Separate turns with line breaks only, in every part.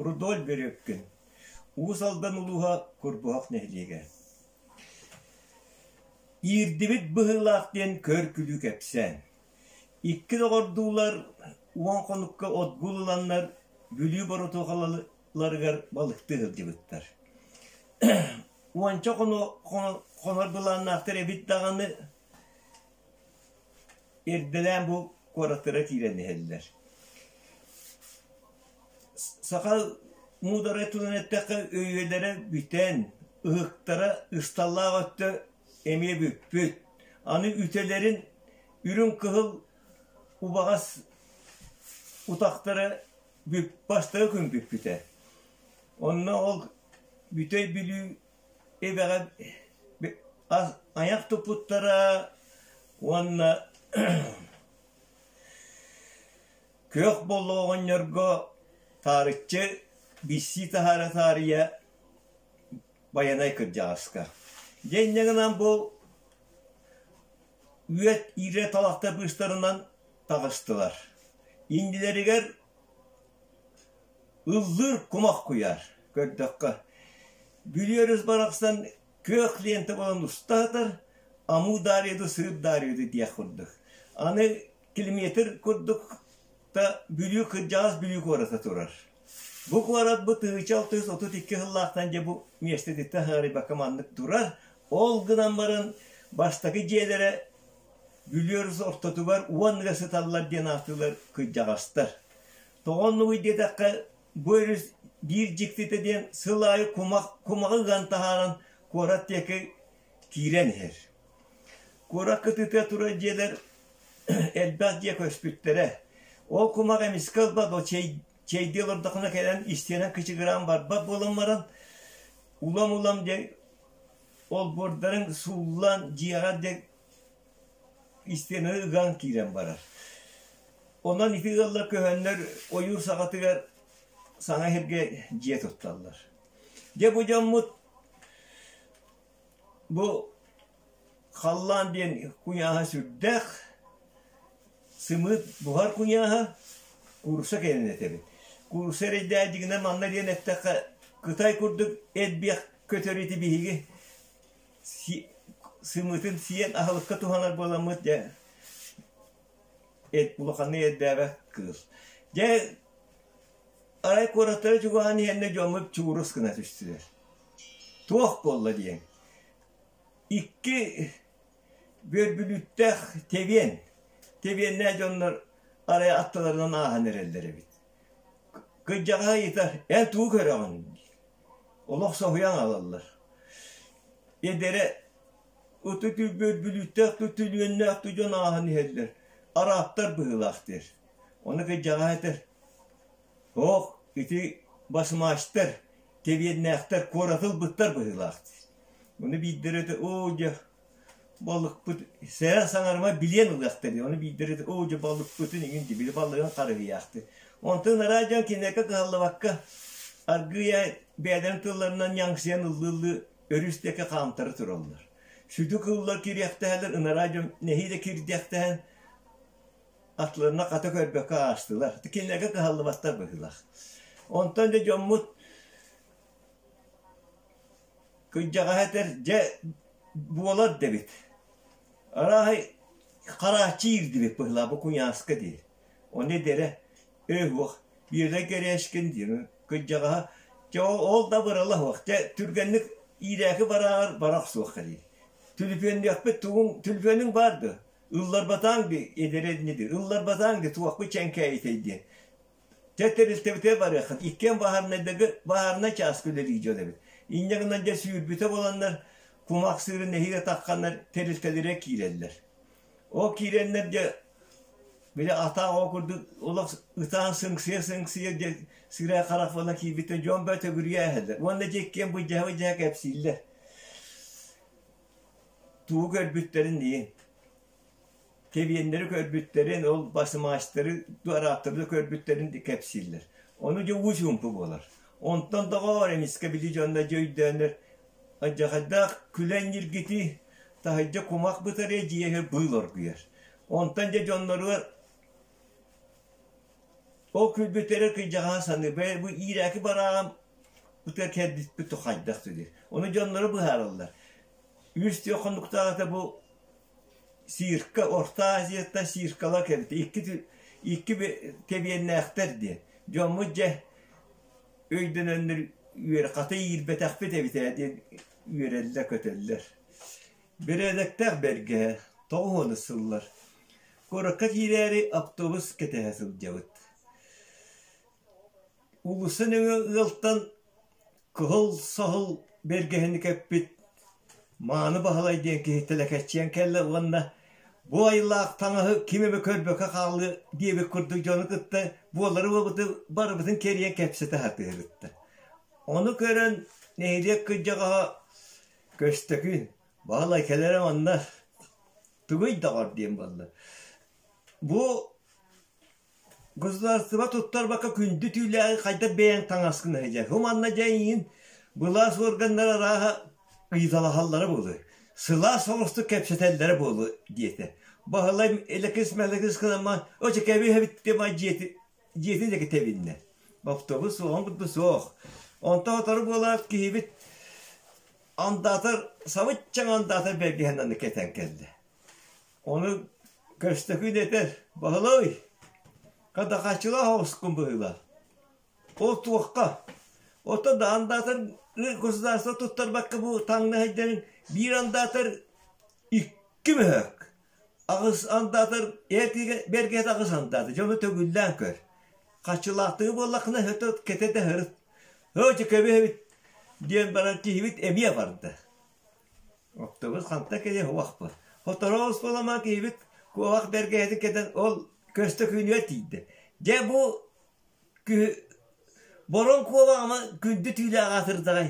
Рудольф Березкин, Уус Алдан улууһа Курбуһах нэһилиэгэ. Иирдибит быһыылаах диэн көр-күлүү кэпсээн. Икки доҕордуулар 10 хонукка отгул ыланнар Бүлүү боротуохаларыгар балыктыы сылдьыбыттар. Уонча хонор былааннаахтар эбит даҕаны Эрдэлээн бу куораттара киирэн иһэллэр. Саха муударай тылын эттэххэ, өйүөлэрэ бүтэн, ыһыктара ысталлаах өттө эмиэ бүппүт. Аны үтэлэрин үрүҥ-кыһыл убаҕас утахтара бастакы күн бүппүтэ. Онно ол Бүтэй Бүлүү Эбэҕэ айах туппуттара уонна Күөх Болло оҕонньорго таарыччы биссии таһаара таарыйа Байанай кырдьаҕаска. Дьэ инньэ гынан бу үөт иирэ талахтар быыстарынан таҕыстылар. Иннилэригэр Ыллыыр кумах куйаар, көрдөххө, Бүлүү өрүс барахсан күөх лиэнтэ буолан уста сытар, Амуу Дарьяды сыыр Дарьяды диэх курдук. Аны километр курдук да Бүлүү кырдьаҕас Бүлүү куората турар. Бу куорат бу 1632 сыллаахтан дьэ бу миэстэтиттэн саарыйбакка маннык турар. Ол гынан баран бастакы дьиэлэрэ Бүлүү өрүс ортотугар 10 ыга сыталлар диэн ааттыылар кырдьаҕастар. Тоҕо оннугуй диэтэххэ, бу өрүс биир дьиктитэ диэн сыл аайы кумах, кумаҕы ыган таһааран куорат диэки киирэн иһэр. Куорат кытыытыгар турар дьиэлэр элбэх дьиэ көспүттэрэ. Ол кумах эмискэ ылбат, ол чэй, чэйдии олордоххуна кэлэн истиэнэн кычыгыраан барбат буолан баран, улам-улам дьэ олбуордарын сууллан дьиэҕэ дьэ истиэнэни ыган киирэн барар. Онон ити ыаллар көһөннөр ойуур саҕатыгар саҥа сиргэ дьиэ тутталлар. Дьэ бу дьоммут бу халлаан диэн куйааһа сүрдээх, сымыыт буһар куйааһа, куурусса кэлэн этэбит. Куурусса эрэйдээдьигинэ манна диэн эттэххэ, Кытай курдук элбэх көтөр ити биһиги сымыытын сиэн аһылыкка туһанар буоламмыт дьэ улаханнык эрдээбэт кыыл. Дьэ арай куораттара чугаһаан иһэннэ дьоммут чугурус гына түстүлэр. Туох буолла диэн. Икки бүөрбүлүүттээх тэбиэн, тэбиэннээх дьоннор арай аттыларынан ааһан эрэллэр эбит. Кырдьаҕаһа ыйытар, эн тугу көрөҕүн? Олох соһуйан аҕалаллар. Эдэрэ ытык бүлүүттээх түлүөннээх дьон ааһан иһэллэр, араабтар быһыылаах диир. Ону кырдьаҕаһа этэр, «Ох, ити басмачтар, тэбиэннээхтэр куораты ылбыттар быһыылаах» диир. Ону биирдэрэ этэр, «Оо, дьэ, балыкпыт сэрэ саҥарыма билиэн ылыахтар дии ону биирдэрэ оо дьэ балыкпытын иҥин дии били балыгын харыһыйаахтыы онтон араа дьон кинилэргэ кыһаллыбакка аргыый бэйэлэрин тылларынан ньаҥсыйан ыллыы-ыллыы өрүс диэки хаамтара тураллар сүдү кыыллар кириэхтэһэллэр ынараа дьон нэһиилэ кирдиэхтэһэн атларына хата көрбөккө аастылар кинилэргэ кыһаллыбаттар быһыылаах онтон дьэ дьоммут Кырдьаҕаһа этэр, дьэ буолар да эбит. Арааһай харааччы иирдибит быһыылаах бу куйааска диир. Ону эдэрэ, ээ уох, Биэлэй Кэрээшкин диир. Кырдьаҕаһа, дьэ ол да абырала суох, дьэ түргэнник иирээки барааҕар бара охсуохха диир. Түлүпүөннүөхпүт тугуҥ, түлүпүөнүҥ баар дуо? Ылларбатааҥ дии, эдэрэ инньэ диир. Ылларбатааҥ дии, туохпут чэҥкээйитэй диэн. Дьэ тэрилтэбитигэр барыаххыт. Иккиэн баһаарынайдарга баһаарынай чааска үлэлиир дьон эбит. Инньэ гынан дьэ сүүрбүтэ буоланнар, кумах сыырын нэһиилэ тахханнар тэрилтэлэрэ киирэллэр. Ол киирэннэр дьэ били атаах оҕо курдук олох ытаан сыҥсыйа-сыҥсыйа дьэ сыырай харах буолан киирбиттэр дьон бөҕө төгүрүйэ иһэллэр. Уонна дьэ иккиэн былдьаһа-былдьаһа кэпсииллэр. Тугу көрбүттэрин иһин. Тэбиэннэри көрбүттэрин, ол басмачтары, арааттары көрбүттэрин кэпсииллэр. Ону дьэ уу чуумпу буолар. Онтон доҕоор эмискэ били дьонно дьэ өйдөөннөр алдьархайдаах күлэн ньиргитии, таһырдьа кумах бытарыйа дьиэһэ быыл оргуйар. Онтон дьэ дьонноругар Ол күлбүттэрэ кыдьаҕаһа саныы, бээ бу иирээки барааҕым ытыар кэрдиспит хайдах диир. Ону дьонноро быһаараллар. Үс-түөрт хонуктааҕыта бу Сирка, Орто Азияттан сиркалар кэлбит. Икки тэбиэннээхтэр диэн. Дьоммут дьэ өйдөнөннөр үөрэ хата иирбэтэхпит эбит ээ диэн үөрэллэр-көтөллөр. Бэрээдэктээх бэргэһэ 90 сыллар. Куоракка киирээри автобус кэтэһэ сылдьабыт. Уулусса нөҥүө ыалтан кыһыл саһыл бэргэһэни кэппит Мааны Баһылай диэн киһи тэлэкэччийэн кэллэ уонна бу айылаах таҥаһы ким эмэ көрбөккө хаалыа диэбит курдук дьону кытта буолары буолбуту барыбытын кэрийэн кэпсэтэ сатыырытта. Ону көрөн нэһилиэк кырдьаҕаһа Көстөкүүн, Баһылай кэлэрэ манна тугуй доҕор диэн буолла. Бу Государство туттарбакка күндү түүлээҕи хайдах бэйэҥ таҥаскын иһдьэр. Бу манна дьэ эйигин былаас уорганнара арааһа ыйыталаһаллара буолуо, сылаас соҕустук кэпсэтэллэрэ буолуо диэтэ. Баһылай элэкис-мэлэкис гынан оче кэбиһэбит диэн дьиэтин диэки тэбиннэ. Автобус суоҕун курдук суох. Онтон сотору буолаат киһибит андаатар сабыччаҥ андаатар бэргэһэн аны кэтэн кэллэ. Ону Көстөкүүн этэр: «Баһылай, хадахаччылаах оҕускун быһыылаах. Ол туохха? Оттон да андаатар государство туттарбакка бу таҥнаһайдарын биир андаатар икки мөһөөк. Аҕыс андаатар эртигэ бэргэһэтэ аҕыс андаатар. Дьону төгүллээн көр. Хаччылаахтыы буоллаххына өтө кэтэ да сырыт. Һөө дьэ кэбиһэбит» диэн баран киһибит эмиэ барда. Оптуобус хантан кэлиэ уохпут. Хотороос буоламаан киһибит куобах бэргэһэтин кэтэн ол Көстөкүүнүгэр тиийдэ. Дьэ бу бороҥ куобах ама күндү түүлээх аатырдаҕай.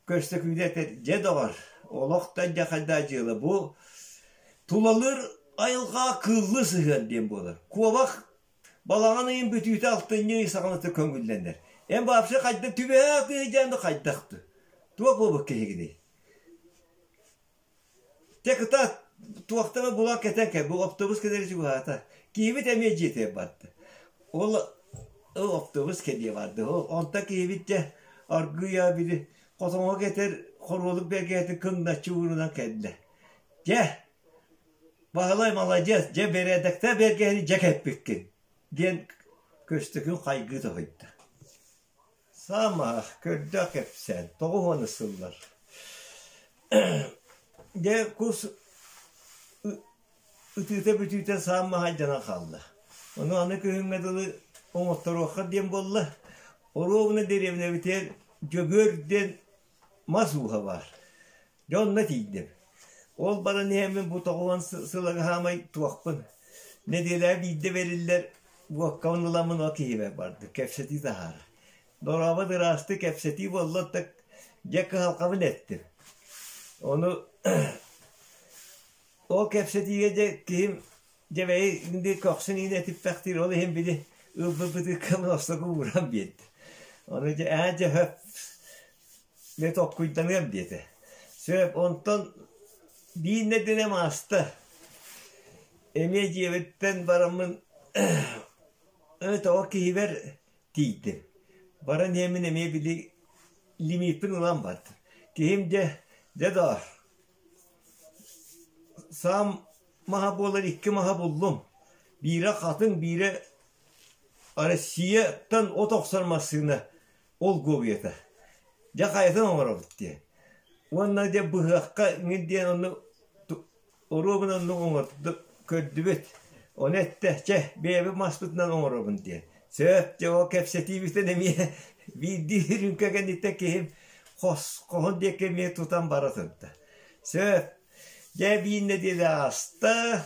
Көстөкүүнэ этэр, дьэ доҕор, олох да дьэ хайдаа дьыала бу тулалыыр айылҕаҕа кыыллыы сыһыан диэн буолар. Куобах Балаҕан ыйын бүтүүтэ алтынньы ый саҕаната көҥүллэнэр. Эн вообще хайдах түбэһэ атыыһыдьаан да хайдахты? Туох буолбут киһигиний? Те кытаат туохтан булан кэтэн кэл, бу автобус кэлэр чугаһаата. Киһибит эмиэ дьиэтигэр барда. Ол ол автобус кэлиэ барды. Ол онтон киһибит дьэ аргыйа били хотоҥҥо кэтэр хоруолук бэргэһэтин кыҥначчы уурунан кэллэ. Дьэ, Баһылай маладьыас, дьэ бэрээдэктээх бэргэһэни дьэ кэппиккин, диэн Көстөкүүн хайгыы тоһуйда. Саамаах, көрдөөх кэпсээн, 90 сыллар. Дьэ кус ытыыта бүтүүтэ саамаһа дьанан хаалла. Ону аны күһүҥҥэ дылы оҥотторуохха диэн буолла. Оруобуна дэриэбинэбитигэр Дьөгүөр диэн мас ууһа баар. Дьэ онно тиийдим. Ол баран иһэммин бу 90 сылыгы хаамай туохпун нэдиэлэҕэ биирдэ бэриллэр буоккабын ыламмын ол киһибэр бардым, кэпсэтии таһаара. Дорообо ыраастыы кэпсэтии буолла да дьэ кыһалҕабын эттим. Ону ол кэпсэтиигэ дьэ киһим Дьэ бэйи көхсүн иһин этиппэхтиир, ол иһин били ылбыппытыккын остуку ууран биэрдэ. Ону дьэ ээ дьэ сөп дьэ толкуйданыам диэтэ. Сөп онтон биир нэдиэлэм ааста. Эмиэ дьиэбиттэн бараммын ээ тоҕо киһибэр тиийдим. Баран иһэммин эмиэ били лимииппин ылан бардым. Киһим дьэ дьэ доо Саам маһа буолар икки маһа буллум. Биирэ хатыҥ, биирэ Россияттан от охсор массыына ол гобуйата. Дьэ хайатын оҥоробут диэн. Уонна дьэ быһыахха иҥин диэн онну оруобуна оннук оҥордо көрдүбүт. Ону эттэ, чэ, бэйэбит маспытынан оҥоробун диэн. Сөп, дьэ ол кэпсэтиибитин эмиэ биирдии үрүҥкэ кэнниттэн киһим хос хоһун диэки эмиэ тутан бара турда. Сөп, дьэ биир нэдиэлэ ааста,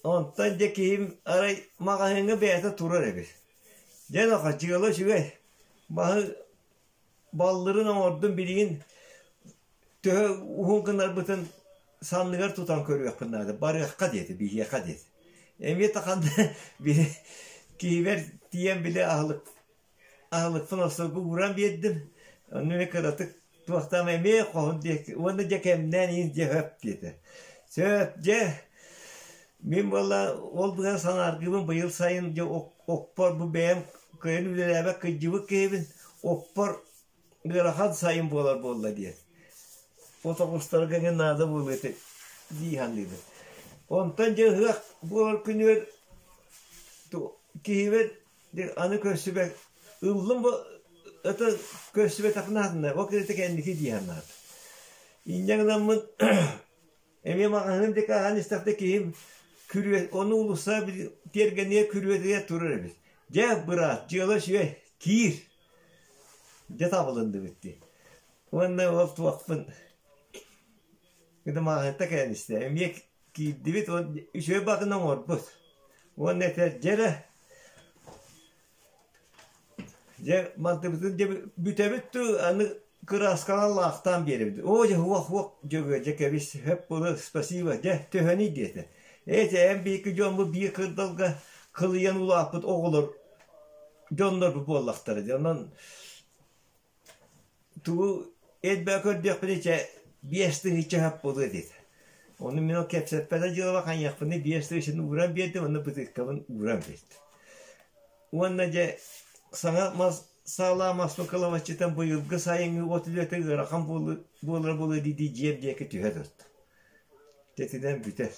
онтон дьэ киһим арай маҕаһыыҥҥа бэйэтэ турар эбит. Дьэ нохоо дьыала үчүгэй, маһы баллырын оҥордум билигин төһө уһун гынарбытын санныгар тутан көрүөхпүн наада, барыахха диэтэ, биһиэхэ диэтэ. Эмиэ да ханна били киһибэр тиийэн били аһылык аһылыкпын остуолга ууран биэрдим. Онно эмиэ кыратык туохтаам эмиэ хоһун диэки уонна дьэ кэмнээн иһин дьэ сөп диэтэ. Сөп дьэ. Мин буолла ол быһа санааргыыбын быйыл сайын дьэ оппор бу бэйэм кыайан үлэлээбэт кырдьыбыт киһибин оппор ыарахан сайын буолар буолла диэн. От оҕустарга эҥин наада буолуо этэ дии саныыбын. Онтон дьэ ыһыах буолар күнүгэр киһибэр аны көрсүбэт ыллым бу это көрсүбэтэхпинэ аһатынна ол киһитэ кэнники дии санаата. Инньэ гынаммын Эмиэ маҕаһыын диэки ааһан истэхтэ киһим күрүө ону уулусса тиэргэниэ күрүөтүгэр турар эбит. Дьэ, быраат, дьыала үчүгэй, киир. Дьэ табылынныбыт дии. Уонна ол туохпун маҕаһыынта кэлэн истэ. Эмиэ киирдибит, үчүгэй баҕатын оҥорбут. Уонна этэр, дьэ эрэ, Дьэ мантыбытын дьэ бүтэбит дуу, аны кырааскалаан лаахтаан биэрэбит. Оо дьэ уох-уох Дьөгүөр дьэ кэбис сөп буолуо спасибо дьэ төһөнүй диэтэ. Ээ дьэ эн биһиги дьоммут биир кырдалга кылыйан улааппыт оҕолор дьоннорбут буоллахтара дьэ онон Тугу элбэҕи көрдүөхпүнүй чэ 5000 сөп буолуо диэтэ. Ону мин ол кэпсэппэтэ дьыала хайыахпыный 5000 ууран биэрдим уонна бытыыккабын ууран биэрдим. Уонна дьэ саҥа мас саалаах маспын кылабаччытан быйылгы сайыҥҥы от үлэтэ ыарахан буолара буолуо дии-дии дьиэм диэки түһэ турдум. Дьэ итинэн бүтэр.